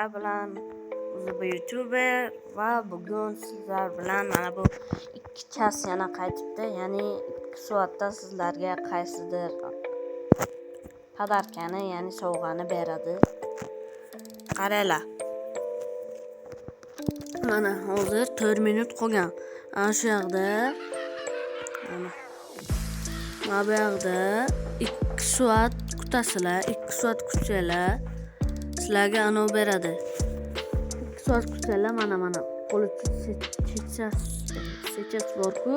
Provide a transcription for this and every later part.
Sizlar bilan o'zi bu youtuber va bugun sizlar bilan mana bu 2 час yana qaytibdi. Ya'ni 2 soatda sizlarga qaysidir подарка ni, ya'ni sovg'ani beradi. Qaranglar. Mana hozir 4 minut qolgan. Ana shu yoqda, mana bu yoqda 2 soat kutasizlar, 2 soat kutsanglar, sizlarga anavi beradi. 2 soat kutsanglar, mana qo'li сейчас bor-ku.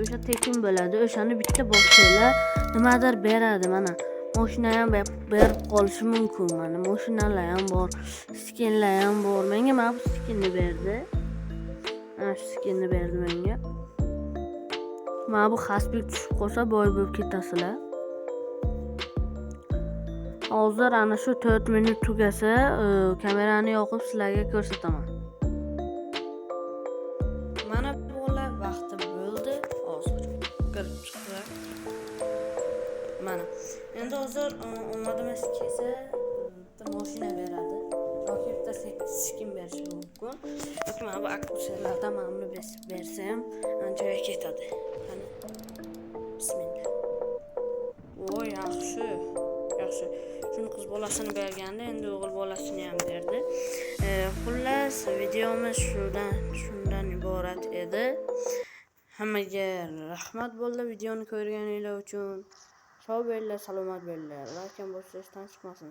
O'sha tekin bo'ladi. O'shani bitta bossanglar, nimadir beradi mana. Moshina ham berib qolishi mumkin mana. Moshinalar ham bor, skinlar ham bor. Menga mana bu skinni berdi. Mana shu skinni berdi menga. Mana bu xasbik tushib qolsa, boy bo'lib ketasizlar. Hozir ana shu 4 minut tugasa, kamerani yoqib sizlarga ko'rsataman. Mana bolalar, vaqti bo'ldi. Hozir kirib chiqdilar. Mana. Endi hozir omadimiz kelsa, bitta mashina beradi yoki bitta skin berishi mumkin. Yoki mana bu aksiyalardan mana buni bersa ham anchaga ketadi. Qani. Bismillah. Voy, yaxshi. Yaxshi. Shuni qiz bolasini berganda, endi o'g'il bolasini ham berdi. Xullas, videomiz shundan iborat edi. Hammaga rahmat bo'ldi videoni ko'rganinglar uchun. Sog' bo'linglar, salomat bo'linglar. Like ham bosishdan chiqmasin.